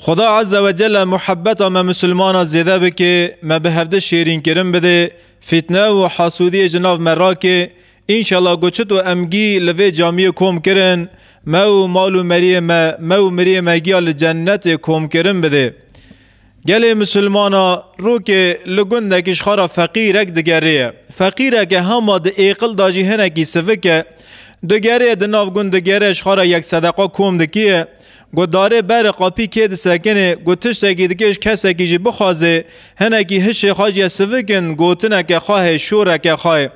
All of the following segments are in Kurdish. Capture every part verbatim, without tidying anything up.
Xuda Azze ve Celle muhebbeta me misilmana zêde bike, me bi hevdi şêrînkirin bide, fîtne û hasûdiyê ji nav me rake. Înşallah ku çito em gî li vê camiyê kom kirin, me û mal û meriyê me, me û miriyê me giya li cennetê komkirin bide. Gelê misilmana, rokê li gundekî ji xwe re feqîrek digerê ye. Feqîreke hema di êqil de jî hinekî sivik e. Digerê di nav gund digerê ji xwe re yek sedeqa kom dikiye. Ku darê berê qapî kê disekinê, ku tiştekî dikê ji kesekî jî bixwazê, hinekî hişê xwe jî ye sivik in, gotineke xwe hê, şoreke xwe hê.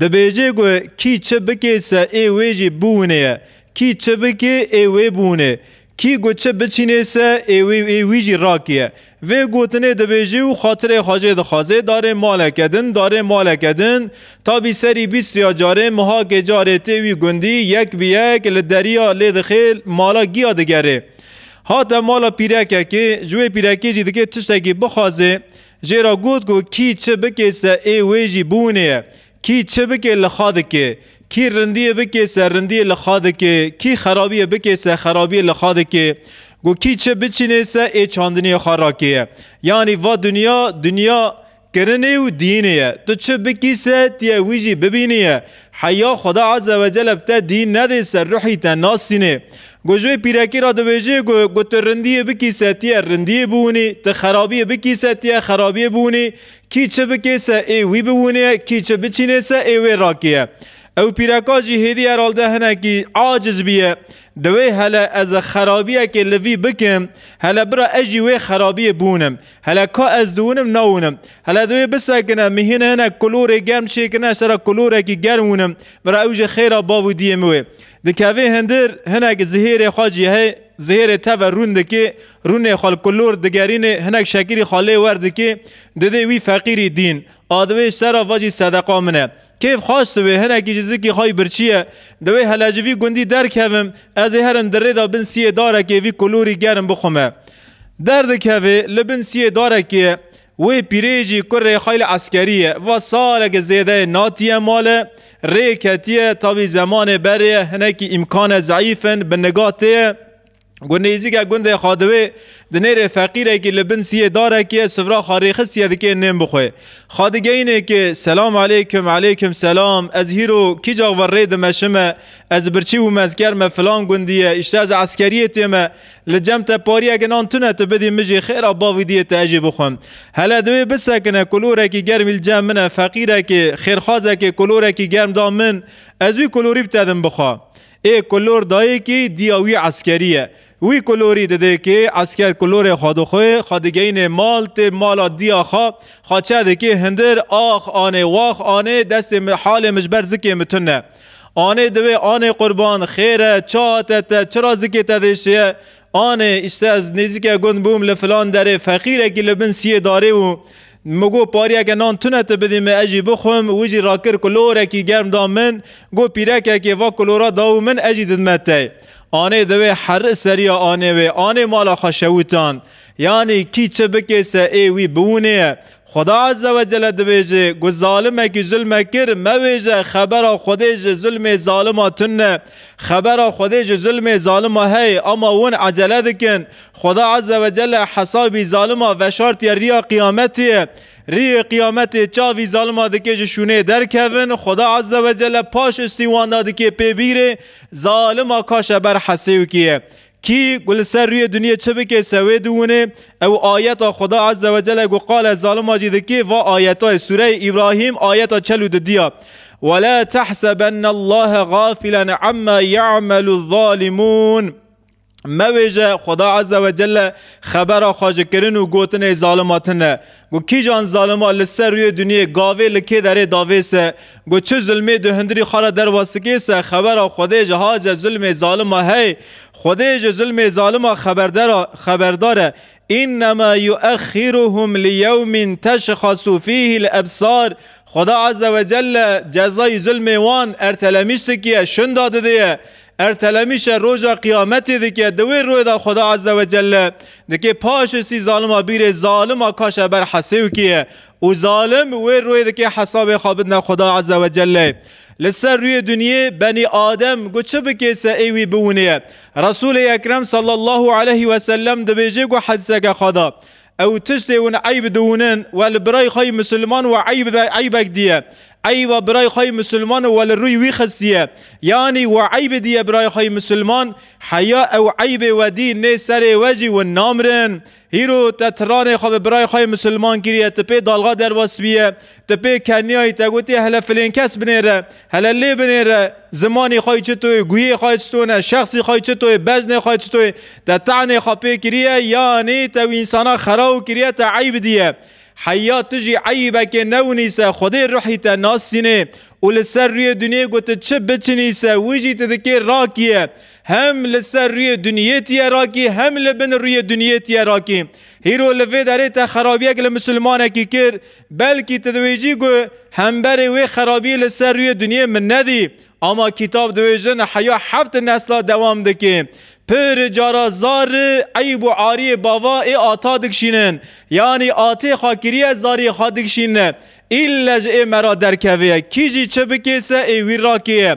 Dibêjê ku kî çi bikê se ê wê jî biwûnê ye. Kî çi bikê ê wê biwûnê. Kî ku çi biçînê se ê wê ê wî jî rakiye. Vê gotinê dibêjê û xatirê xwe jê dixwazê, darê maleke din, darê maleke din. Tabî serî bîst riya carê, mihakê carê tê wî gundî, yek bi yek li deriya lê dixê, mala giya digerê. Hate mala pîrekekê, ji wê pîrekê jî dikê tiştekî bixwazê, jê re got ku kî çi bikê se ê wê jî biwûnê ye. Kî çi bikê li xa dikê. Kî rindiyê bikê se rindiyê li xa dikê. Kî xerabiyê bikê se xerabiyê li xa dikê. Ku kî çi biçînê se ê çandiniyê xwe rakê ye. Yanî va dinya, dinya kirinê û dînê ye. Tu çi bikî se tu yê wî jî bibînî ye. Heya Xweda Azze ve Celle bi te dîn nedê se ruhî te nasînê. Ku ji wê pîrekî re dibêjê ku, ku tu rindiyê bikî se tu yê rindiyê biwûnî, tu xerabiyê bikî se tu yê xerabiyê biwûnî, kî çi bikê se ê wî biwûnê, kî çi biçînê se ê wê rakê ye. Ew pîreka jî hêdî herhalde hinekî aciz bîye. Divê hele ez xerabiyekê li vî bikim, hele bira ez jî wê xerabiyê biwûnim. Hele ka ez diwûnim, nawûnim. Hele divê bisekine, mihîne hinek kulorê germ çêkine, ez sera kulorekî germ wûnim. Bira ew jî xêra bav û diyê min wê. Dikevê hindir, hinek zihêrê xwe jî heye, zihêrê teve rûn dikê, rûnê xwe li kulor digerînê, hinek şekirî xwe lê wer dikê, didê wî feqîrî dîn. A divê ji sera va jî sedeqa min e. Kêf xweş dibê, hinekî ji zikî xwe yî birçî ye. Divê hele ji vî gundî derkevim, ez ê herim di rê de bin siyê darekê vî kulorî germ bixwime. Derdikevê, li bin siyê darekê ye. Wê pîrê jî kurê xwe li eskerî ye. Va saleke zêde ye natiye male, rê ketiye, tabî zemanê berê ye, hinekî îmkane zeîf in, bi niga tê ye. Ku nêzîke gundê xwe diwê, dinêrê feqîrekî li bin siyê darekê ye, sifra xwe rêxistiye dikê nên bixwe. Xwe digeyînê ki, "Selam aleykum, aleykum selam, ez hîro kîca ve rê dimeşime, ez birçî û mezger me filan gundî ye, îşte ez eskeriyê tê me, li cem te pariyeke nan tune tu bidî min jî xêra bavî diyê te ez jî bixwim." Hele divê bisekine, kulorekî germî li cem min e, feqîrekê, xêrxwazekê kulorekî germ da min, ez wî kulorî bi te dim bixwa. Ê kulor dayê kî diya wî eskerî ye. Wî kulorî didê kê, esker kulorê xwe dixwe, xwe digeyînê mal, tê mala diya xwe, xwe çe dikê hindir, ax anê, wax anê, destê min, halê min ji ber zikê min tune. Anê divê, anê qurban, xêr e, ça te te, çira zikê te dêşiye? Anê, îşte ez nêzîke gund bûm li filan derê, feqîrekî li bin siyê darê û Min got, "Pariyeke nan tune tu bidî min, ez jî bixwim." Wî jî rakir kulorekî germ da min. Got, "Pîrekekê va kulora da û min, ez jî didime te." Anê divê herî seriya anê wê, anê mala xwe şewitand. Yanî kî çi bikê se ê wî biwûnê ye. Xuda Azze ve Celle dibêje, got, "Zalimekî zulme kir, mevêje, xebera Xwedê ji zulmê zalima tune. Xebera Xwedê ji zulmê zalima hey, ama hûn ecele dikin." Xuda Azze ve Celle hesabî zalima veşartiye riya qiyametê ye. Riyê qiyametê çavî zalima dike ji şûnê derkevin. Xuda Azze ve Celle paş istî wan da dike pê bîrê, zalima kaşe ber hesê wikî ye. Kî ku li ser rûyê dinyê çi bike se wê diwûnê, ew ayeta Xuda Azze ve Celle ku qale zalima jî dike, va ayeta ye, Sûreyê Îbrahîm, ayeta çel û didiya. "Ve la tehsebennallahe gafilen amma ya'melu zalimûn." Mevêje, Xuda Azze ve Celle xebera xwe ji kirin û gotinê zalima tune. Ku kîjan zalima li ser rûyê dinyê gavê li kê derê davê se, ku çi zulmê di hundirî xwe re derwas dikê se, xebera Xwedê ji ha ce zulmê zalima hey. Xwedê ji zulmê zalima xeberdera, xeberdar e. "Innema yu'exxiruhum li yewmin teşxasu fîhil ebsar." Xuda Azze ve Celle cezayî zulmê wan ertelemîş dikiye, şunda didiye. Ertelemîşe roja qiyametê dike, di wê royê de Xweda Azze ve Celle dike paşê sî zalima bîrê, zalima kaşe ber hesê wikî ye. Û zalim wê royê dike hesabê xwe bidine Xweda Azze ve Celle. Li ser rûyê dinyê benî Adem gu çi bikê se ê wî biwinê ye. Resulê Ekrem sallallahu aleyhi ve sellem dibêje gu hediseke xwe da. Ew tiştê hûn eyb diwînin, we li birayê xwe yî misilman we eyb, eybek diye. Eyba birayê xwe yî misilman we li rûyê wî xistiye. Yanî we eyb diye birayê xwe yî misilman, heya ew eybê we dî nê serê we jî hûn namirin. Hîro te tiranê xwe bi birayê xwe yî misilman kiriye, tu pê dalga derbas biye, tu pê keniyayî, te gotiye hele filên kes binêre, hele lê binêre, zimanê xwe yî çito ye, guhiyê xwe yî çito ne, şexsî xwe yî çito ye, beznê xwe yî çito ye, te tehnê xwe pê kiriye, yanî te wî însana xeraw kiriye, te eyb diye. Heya tu jî eybekê newinîse, Xwedê ruhî te nasînê û li ser rûyê dinyê got tu çi biçinîse, wî jî tu dikê rakiye. Hem li ser rûyê dinyê tiye rakî, hem li bin rûyê dinyê tiye rakî. Hîro li vê derê te xerabiyek li misilmanekî kir, belkî tu dibêjî ku hemberê wê xerabiyê li ser rûyê dinyê min nedî. Ama kitab dibêjin heya heft nesla dewam dike. Pir cara zar eyb û ariyê bava ê ata dikişînin. Yanî atê xwe kiriye zariyê xwe dikişînine. Îlle ji ê me ra derkevê ye. Kî jî çi bikê se ê wî rakê ye.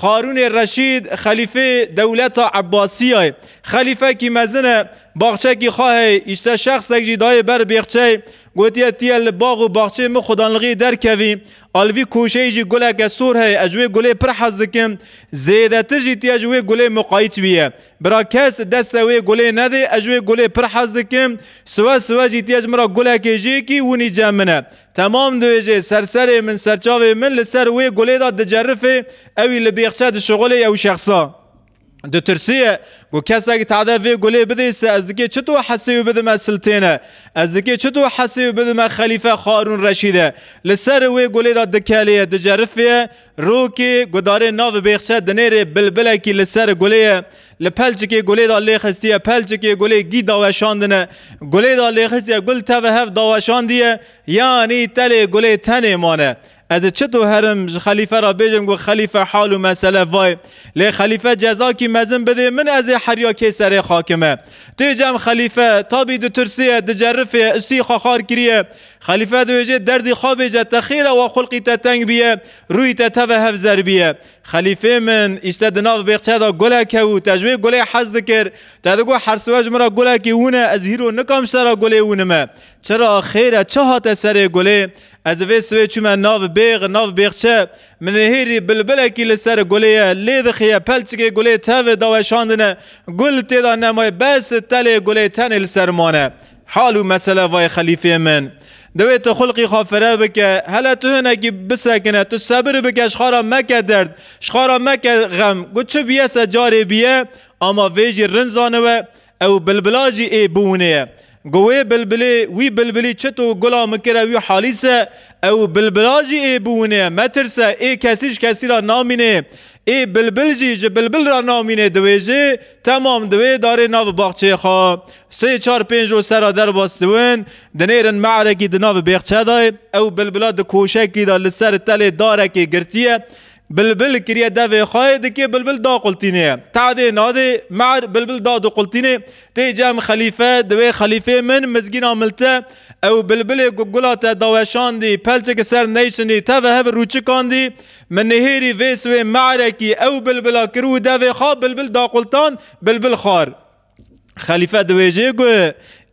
Xarûnê Reşîd, xelîfê dewleta Ebbasiyayê. Xelîfekî mezin e, baxçekî xwe heye, îşte şexsek jî dayê ber bêxçeyê, gotiye, tiye li bax û baxçeyê min xudanlixî derkevî, al vî koşeyê jî guleke sor heye, ez ji wê gulê pir hez dikim, zêdetir jî tiye ji wê gulê muqayît bîye. Bira kes deste wê gulê nedê, ez ji wê gulê pir hez dikim, siwe siwe jî tiye ji min ra gulekê jêkî winî cem min e. Temam dibêje, serserê min, serçavê min li ser wê gulê de dicerifê, ewî li bêxçe dişixulê ew şexsa. Ditirsiye, got, kesek tade vê gulê bidê se, ez dikê çito hesê wî bidime siltêne? Ez dikê çito hesê wî bidime xelîfe Xarûn Reşîde? Li ser wê gulê de dikelê ye, dicerifê ye, rokê gudarê nav bêxçe dinêrê bilbilekî li ser gulê ye. Li pelçikê gulê de lê xistiye, pelçikê gulê gî daweşandine. Gulê de lê xistiye, gul teve hev daweşandiye, yanî telê gulê tenê mane. Ez ê çito herim ji xelîfe re bêjim ku xelîfe hal û mesele vay. Lê xelîfe cezakî mezin bidê min, ez ê heriya kê serê xakime. Tê cem xelîfe, tabî ditirsiye, dicerifê, istî xwe xar kiriye. Xelîfe dibêje, derdî xwe bêje, te xêr e wa xulqî te teng biye, rûyî te teve hev zer biye. Xelîfê min, îşte di nav bêxçe de gulek hebû, te ji wê gulê hez dikir. Te digot, her siwe ji min re gulekî wine, ez hîro nikim ji te re gulê winime. Çira xêr e, çi hate serê gulê? Ez vê siwê çûme nav bêx, nav bêxçe. Min nihêrî bilbilekî li ser gulê ye, lê dixiye, pelçikê gulê tevê daweşandine, gul tê de nemaye, bes telê gulê tenê li ser mane. Hal û mesele vay xelîfê min. Divê tu xulqî xwe fire bike, hele tu hinekî bisekine, tu sebir bike, ji xwe re meke derd, ji xwe re meke xem. Got çi biye se carê biye, ama vê jî rind zaniwe, ew bilbila jî ê biwinê ye. Got wê bilbilê, wî bilbilî çito gula min kire wî halî se, ew bilbila jî ê biwinê ye. Metirse, ê kesî ji kesî re namînê. Ê bilbil jî ji bilbil re namînê, diwêjê, temam, diwê darê nav baxçeyê xwe. Sê, çar, pênc roj sera derbas diwin, dinêrin me'rekî di nav bêxçe de ye. Ew bilbila di koşekî de li ser telê darekê girtiye. Bilbil kiriye devê xwe, dikê bilbil daqultînê ye. Tadê nadê, me'r bilbil dadiqultînê. Tê cem xelîfe, diwê xelîfê min, mizgîna milte, ew bilbilê ku gula te daweşandî, pelçik ser neyşinî, teve hev rûçikandî, min nihêrî vê siwê me'rekî ew bilbila kir û devê xwe bilbil daqultan, bilbil xwar. Xelîfe diwêjê ku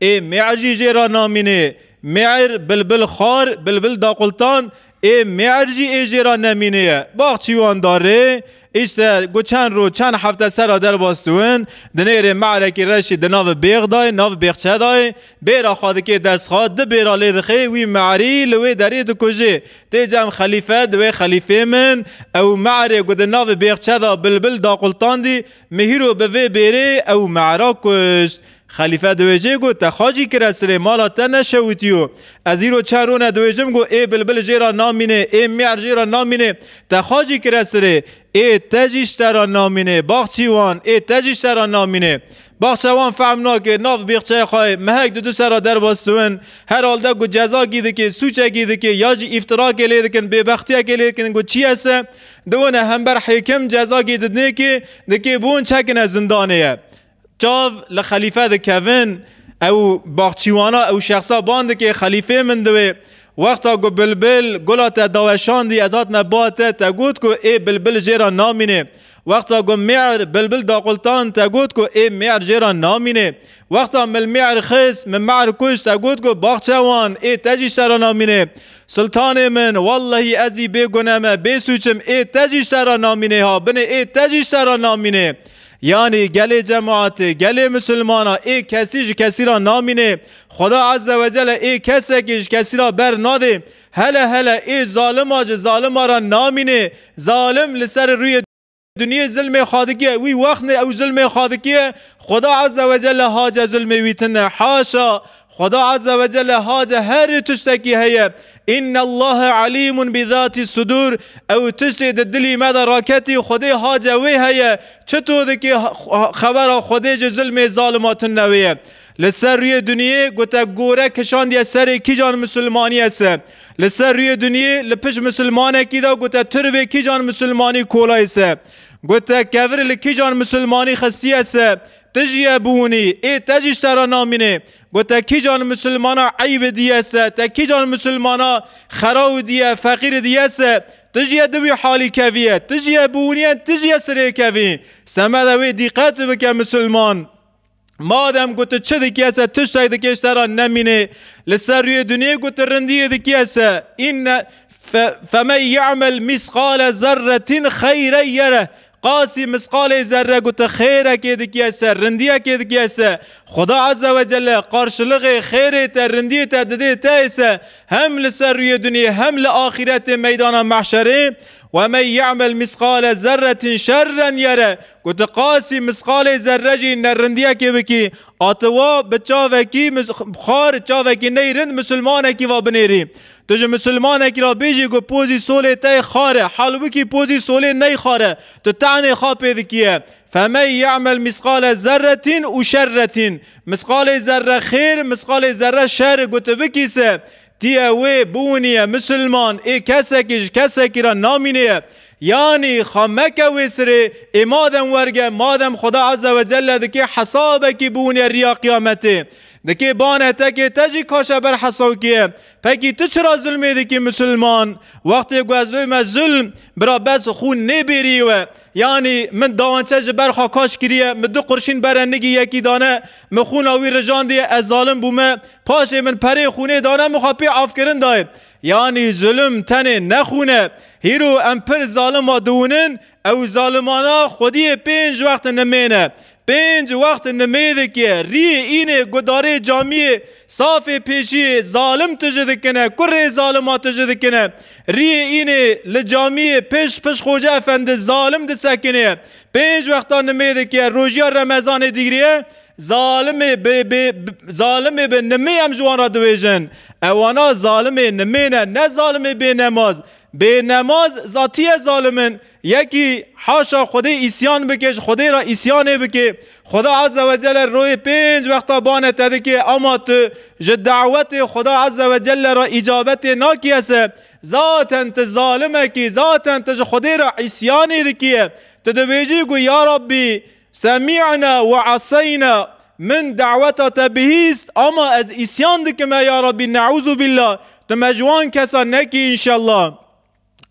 ê me'r jî jê re namînê, me'r bilbil xwar, bilbil daqultan, ê me'r jî ê jê re nemînê ye. Baxçîwan darê, îşte ku çend roj, çend hefte sera derbas diwin, dinêrê me'rekî reşî di nav bêx dayê, nav bêxçe dayê, bêra xwe dikê dest xwe, di bêra lê dixê, wî me'rî li wê derê dikujê. Tê cem xelîfe, diwê xelîfê min, ew me'rê ku di nav bêxçe de bilbil daqultandî, min hîro bi vê bêrê ew me'ra kuşt. Xelîfe diwêjê got, te xwe jî kire sirê, mala te neşewitiyo. Ez îro çend roj ne diwêjim got, ê bilbil jê re namînê, ê me'r jê re namînê, te xwe jî kire sirê, ê te jî ji te re namînê, baxçîwan, ê te jî ji te re namînê. Baxçewan fehm nake, nav bêxçeyê xwe mehek di du sera derbas dibin. Herhalde ku cezakî dike, sûçekî dike, ya jî îftirakê lê dikin, bêbextiyekê lê dikin, ku çi ye se? Diwine hember hêkim cezakî didinê ki dikê bûn çekine zindanê ye. Çav li xelîfe dikevin, ew baxçîwana, ew şexsa ban dike, "Xelîfê min diwê." Wexta ku bilbil gula te daweşandî, ez hatime ba te, te got ku ê bilbil jê re namîne. Wexta ku mêr bilbil daqultan, te got ku ê mêr jê re namîne. Wexta min mêr xist, min mêr kuşt, te got ku baxçewan, ê te jî ji te re namîne. Sultanê min, wellehî ez î bê gune me, bê sûç im, ê te jî ji te re namîne ha, binê ê te jî ji te re namîne. Yanî gelê cemaatê, gelê misilmana, ê kesî ji kesî re namîne. Xweda Azze ve Celle ê kesekî ji kesî re ber nadê. Hele hele ê zalima ji zalima re namîne. Zalim li ser rûyê dinyê zilmê xwe dikiye. Wî wextê ew zilmê xwe dikiye, Xweda Azze ve Celle hace zilmê wî tine. Haşa! Xweda Azze ve Celle hace herî tiştekî heye. "Innallaha alimun bi zati sudur." Ew tiştê di dilî me de raketî, Xwedê hace wê heye. Çito dikê ha-, ha-, xebera Xwedê ji zilmê zalima tune wê ye. Li ser rûyê duniyê ku te gore kişandiye serê kîjan misilmaniyê se. Li ser rûyê duniyê li pişt misilmanekî de ku te tirvê kîjan misilmanî kolayê se. Ku te kevir li kîjan misilmanî xistiye se. Tu jî ye bûnî, ê te jî ji te re namînê. Ku te kîcan misilmana eyb diye se, te kîcan misilmana xeraw diye, feqîr diye se, tu jî ye di wî halî keviye, tu jî ye bûniye, tu jî ye sirê kevî. Semede wê dîqet bike misilman. Madem ku tu çi dikiye se, tiştek dikê ji te re nemînê. Li ser rûyê duniyê ku tu rindiyê dikiye se, inne fe-, femen ye'mel misqale zerretin xeyren yere. Qasî misqalê zerre ku tu xêrekê dikiye se, rindiyekê dikiye se, Xuda Azze ve Celle qarşiliqê xêrê te, rindiyê te didê te ise hem li ser rûyê duniyê hem li axîretê meydana mehşerê. Ve men ye'mel misqale zerretin şerren yere. Ku tu qasî misqalê zerre jî nerindiyekê bikî, atiwa bi çavekî mis-, xar, çavekî neyrind misilmanekî va binêrî. Tu ji misilmanekî re bêjî ku pozî solê te yê xar e, halbûkî pozî solê ney xar e, tu tehnê xwe pê dikiye. Femen ye'mel misqale zerretin û şerretin. Misqalê zerre xêr, misqalê zerre şer ku tu bikî se, tiye wê bûniye misilman, ê kesekî ji kesekî re namîneye. Yanî xwe meke wê sirê, ê madem werge, madem Xuda Azze ve Celle dikê hesabekî bûniye riya qiyametê. Dikê bane tekê te jî kaşe ber hesawkiye. Pekî tu çira zulmê dikî misilman? Wextê ku ez dibême zulm, bira bes xûn nêbêrî we. Yanî min dawançe ji ber xwe kaş kiriye, min du qurşîn bere nigî yekî dane, min xûna wî rijandiye, ez zalim bûme, paşê min perê xûnê dane, min xwe pê afkirin dayê. Yanî zulm tenê ne xûn e. Hîro em pir zalima diwinin, ew zalimana xwediyê pênc wext nimê ne. Pênc wext nimê dike, rîyê înê gudarê camiyê safê pêşiyê zalim tiji dikine, kurê zalima tiji dikine. Rîyê înê li camiyê pêş piş Xoce Efendi zalim disekine. Pênc wexta nimê dike, rojiya Remezanê digiriye, zalimê bi, bi, bi, zalimê bi nimê em ji wan re dibêjin. Ewana zalimê nimê ne, ne zalimê bênemaz. Bênemaz zatiye zalim in. Yekî haşa Xwedê îsyan bike, ji Xwedê re îsyanê bike. Xuda Azze ve Celle royê pênc wexta bane te dike, ama tu ji dawetê Xuda Azze ve Celle re îcabetê nakiye se, zaten tu zalimekî, zaten tu ji Xwedê re îsyanê dikiye. Tu dibêjî ku ya Rabbî, semi'na ve aseyna, min daweta te bihîst, ama ez îsyan dikime ya Rabbî, ne'ûzu billah, tu me ji wan kesa nekî înşellah.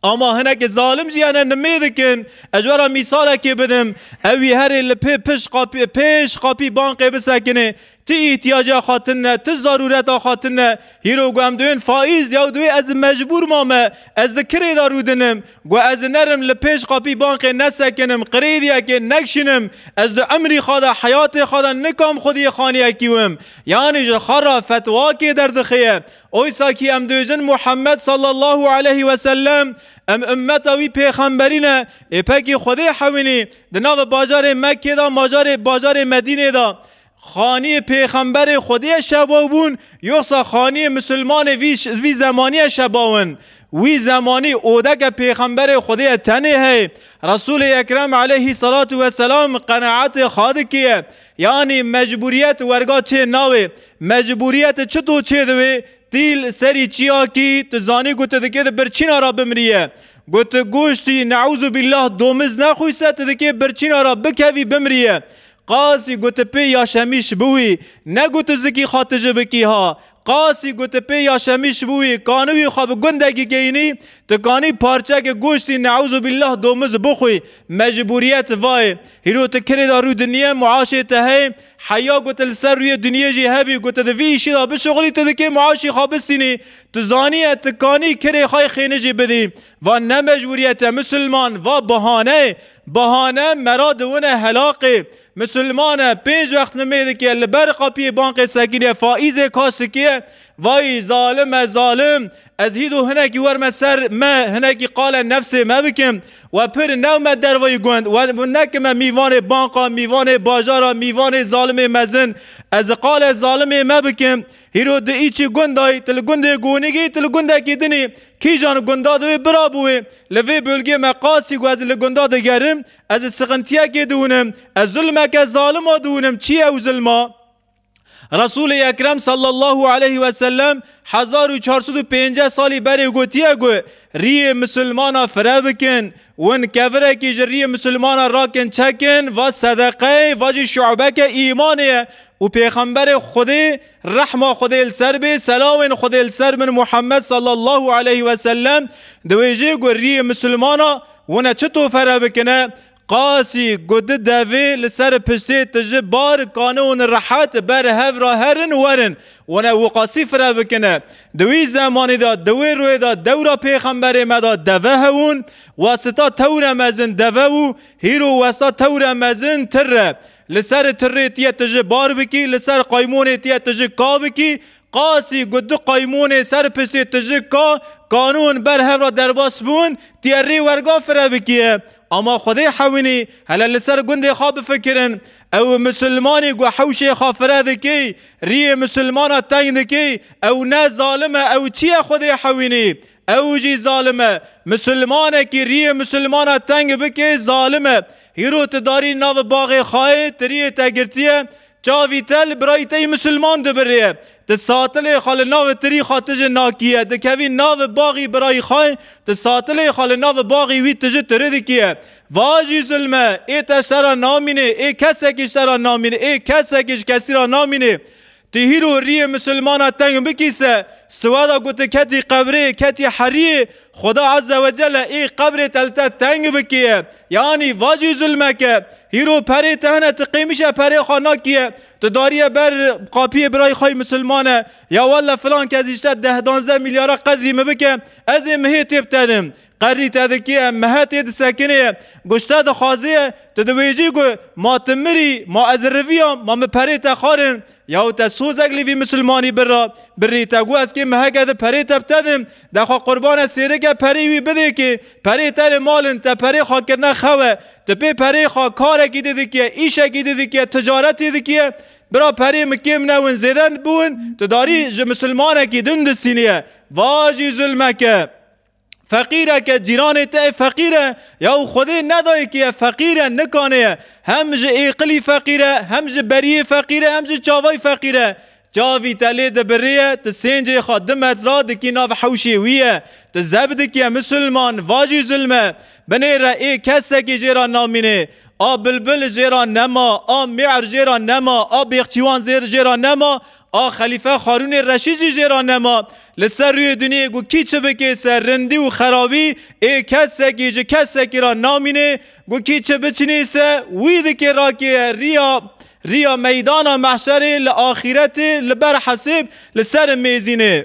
Ama hinekî zalim jî hene nimê dikin. Ez ji we re mîsalekê bidim. Ew wî herê li pê piş qapî, pêş qapî banqê bisekinê. Ti îhtiyaca xwe tune, ti zarûreta xwe tune. Hîro ku em dibên faîz, ya dibê ez mecbûr mame, ez di kirê de rûdinim. Ku ez nerim li pêş qapî banqê nesekinim, qirêdiyekê nekşînim. Ez di emrî xwe de, heyatê xwe de nikam xwediyê xaniyekî wim. Yanî ji xwe re fetwakê derdixeye. Oysa kî em dibêjin Muhammed sallallahu aleyhi ve sellem, em ummeta wî pêxemberî ne, ê pekî Xwedê hewînî, di nav bajarê Mekkê de, majarê, bajarê Medînê de, Xaniyê pêxemberê Xwedê ye şebaw bûn, yoxsa xaniyê misilmanê vî ş-, vî zemanî ye şebaw in? Wî zemanî odeke pêxemberê Xwedê ye tenê heye. Resûlê Ekrem aleyhî salatu weselam qenaetê xwe dikê ye. Yanî mecbûriyet werga çê nawê. Mecbûriyet çito çê diwê? Tî li serî çiyakî, tu zanî ku tu dikê di birçîna re bimrî ye. Ku tu goştî, neûzubîllah, domiz nexwîse, tu dikê birçîna re bikevî bimrî ye. Qasî ku tu pê yaşemîş biwî, ne ku tu zikî xwe tije bikî ha. Qasî ku tu pê yaşemîş biwî, kanî wî xwe bi gundekî geyînî, tu kanî parçeke goştî, neûzubîllah, domiz bixwî. Mecbûriyet vayê. Hîro tu kirê de rû dinî ye, muaşê te heye, heya ku tu li ser rûyê dinyê jî hebî, ku tu di vî îşî de bişixulî, tu dikê muaşî xwe bistînî. Tu zanî ye, tu kanî kirê xwe yê xênî jî bidî. Va ne mecbûriyet e, misilman, va bahane ye. Bahane mera diwine helaqê. Misilman e, pênc wext nimê dike, li ber qapiyê bankê sekiniye, faîzê kaş dikiye. Vay zalim e, zalim. Ez hîdo hinekî werme ser me, hinekî qale nefsê me bikim. We pir newme dervayî gund. We nekime mîvanê banka, mîvanê bajara, mîvanê zalimê mezin. Ez qale zalimê me bikim. Hîro di îçî gundayî, tu li gundê gonîgî, tu li gundekî dinî. Kîjan gunda di wê bira bû wê. Li vê bölgê me qasî ku ez li gunda digerim, ez sixintiyekê diwînim. Ez zulmeke zalima diwînim. Çi ye ew zulma? Resûlê Ekrem sallallahu aleyhi ve sellem hezar û çar sed û pêncî salî berê gotiye ku riyê misilmana fire bikin, win kevirekî ji riyê misilmana rakin çekin, va sedeqeyê, va jî şu'beke îmanê ye. Û pêxemberê Xwedê, rehma Xwedê li ser bê, selawên Xwedê li ser bin Muhammed sallallahu aleyhi ve sellem, diwêjê ku riyê misilmana wine çito fire bikine? Qasî ku di devê li ser piştê tiji bar kanûn rehet ber hev re herin werin, wana wiqasî fire bikine. Di wî zemanî de, di wê rûyê de dewra pêxemberê me de deve hewûn, wasita tewre mezin deve û hîro wesa tewre mezin tirre. Li ser tirrê tiye tiji bar bikî, li ser qaymonê tiye tiji ka bikî, Qasî ku du qaymonê ser piştê tijik ka, kanûn ber hev re derbas bûn, tiyerrî werga fire bikiye. Ama Xwedê hewînî, hele li ser gundê xwe bifikirin. Ew misilmanî ku hewşê xwe fire dikey, riyê misilmana teng dikey, ew ne zalim e, ew çi ye Xwedê hewînî? Ew jî zalim e. Misilmanekî riyê misilmana teng bike, zalim e. Hîro tu darî nav baxê xwe yê, tu riyê te girtiye, Çavî te li birayî te yî misilman dibirê. Ti satilê xwe li nav tirî xwe tije nakiye. Dikevî nav baxî birayî xwe, ti satilê xwe li nav baxî wî tije tiri dikiye. Va jî zulme, ê te ji te re namîne, ê kesekî ji te re namîne, ê kesekî ji kesî re namîne. Ti hîro riyê misilmana teng bikî se, siweda ku ti ketî qebrê, ketî heriyê, Xuda Azze ve Celle ê qebrê te li te teng bikiye. Yanî va jî zulmeke. Hîro perê te hene, ti qêmişe perê xwe nakiye. Tu dariye ber qapiyê birayê xwe yî misilman e. Ya welle filan kes îşte deh danzdeh milyara qedrî min bike. Ez ê mihê tê bitedim. Qedrî te dikiye, mihe tê disekiniye. Goşte dixwaziye. Tu dibêjî ku ma tu mirî, ma ez riviyam, ma min perê te xwarin. Yaw te sozek li vî misilmanî birra, birî te got ez kê meheke di perê te bitedim, de xwe qurbane sêrike perê wî bidê kê, perê te li mal in, te perê xwe kirine xewe, tu pê perê xwe karekî dî dikiye, îşekî dî dikiye, ticaretî dikiye, bira perê min kêm newin, zêde biwin, tu darî ji misilmanekî din disîniye. Va jî zulmeke. Feqîreke cîranê te yê feqîr e, yaw Xwedê nedayê kê ye feqîr e, nikanê ye. Hem ji êqilî feqîr e, hem ji beriyê feqîr e, hem ji çavayî feqîr e. Çavî te lê dibirî ye, tu sêncê xwe du metra dikî nav hewşê wî ye. Tu zeb dikiye misilman, va jî zulm e. Binêre ê kesekî jê re namînê. A bilbil jê re nema, a mî'r jê re nema, a bêxçîwan zêr jê re nema, a Xelîfe Xarûnê Reşîd jî jê re nema. Li ser rûyê dinyê ku kî çi bikê se rindî û xerabî, ê kesekî ji kesekî re namînê, ku kî çi biçinî se wî dikê rakê riya, riya meydana mehşerê li axîretê li ber hesêb li ser mêzînê.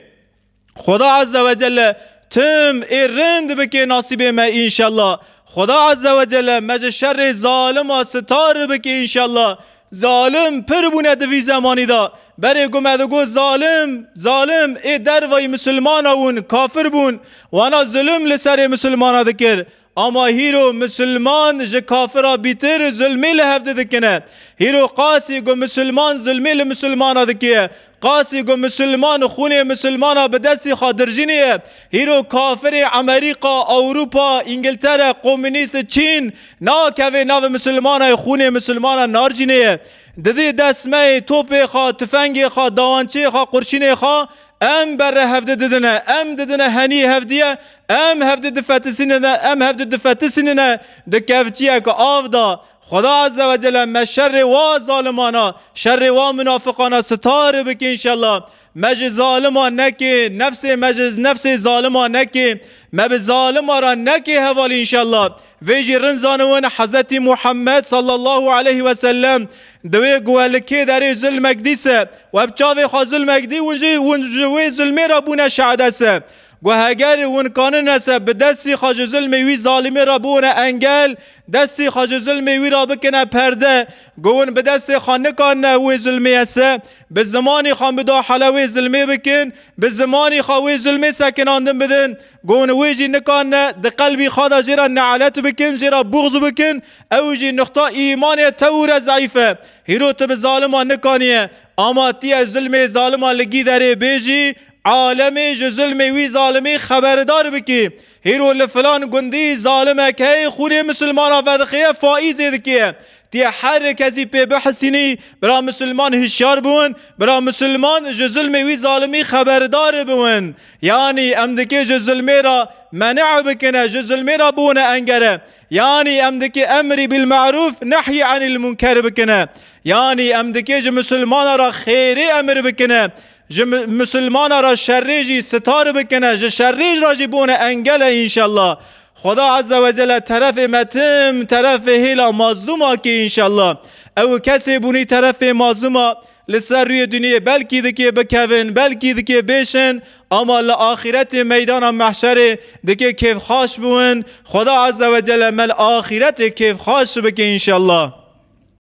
Xuda Azze ve Celle tim ê rind bike nasîbê me înşallah. Xuda Azze ve Celle me ji şerê zalima sitar bike înşallah. Zalim pir bûne di vî zemanî de. Berê ku me digot zalim, zalim ê dervayî misilmana bûn, kafir bûn. Wana zulm li serê misilmana dikir. Ama hîro misilman ji kafira bîtir zulmê li hevdi dikine. Hîro qasî ku misilman zulmê li misilmana dike, qasî ku misilman xûnê misilmana bi destî xwe dirjîniye, hîro kafirê Amerîka, Ewropa, Îngiltere, komûnîst, Çîn nakeve navê misilmana, xûnê misilmana narjîniye. Didî destmeyê, topê xwe, tifengê xwe, dawançeyê xwe, qurşînê xwe, em berre hevdi didine, em didine henî hevdiye, em hevdi difetisînine, em hevdi difetisînine di kevçiyeke av da. Xweda Azze ve Celle me şerê wa zalimana, şerê wa munafiqana sitar bike înşallah. Me ji zalima neke, nefsê me ji nefsê zalima neke, me bi zalima ra neke hevalî înşallah. Vê jî rind zaniwin Hezretî Muhammed sallallahu aleyhi ve sellem di wê guhelikê derê zulmek dîse, we bi çavê xwe zulmek dî, hûn jî, hûn ji wê zulmê re bûne şehde se. Gu heger hûn kanine se bi destî xwe ji zulmê wî zalimê re bûne engel, destî xwe ji zulmê wî re bikine perde, gu hûn bi destê xwe nikanine wê zulmê ye se, bi zimanî xwe midahale wê zulmê bikin, bi zimanî xwe wê zulmê sekinandin bidin, gu hûn wê jî nikanine di qelbî xwe de jê re nelet bikin, jê re buxz bikin, ew jî nuxta îmanê tewr e, zeîf e. Hîro tu bi zalima nikaniye, ama tiye zulmê zalima li gî derê bêjî, alemê ji zulmê wî zalimî xeberdar bikî. Hîro li filan gundî zalimek heye, xûnê misilmana vedixeye, faîzê dike. Tiye her kesî pê bihisînî, bira misilman hişyar biwin, bira misilman ji zulmê wî zalimî xeberdar biwin. Yanî em dikê ji zulmê re menê bikine, ji zulmê re bûne engere. Yanî em dikê emrî bil marûf, nehyî anil munker bikine. Yanî em dikê ji misilmana re xêrê emir bikine. Ji mi-, misilmana re şerê jî sitar bikine, ji şerê re jî bûne engel e înşallah. Xweda Azze ve Celle terefê me tim, terefê hêla mazlûma kê înşallah. Ew kesê bûnî terefê mazlûma li ser rûyê duniyê belkî dikê bikevin, belkî dikê bêşin, ama li axîretê meydana mehşerê dikê kêfxaş biwin. Xweda Azze ve Celle me li axîretê kêfxaş bike înşallah.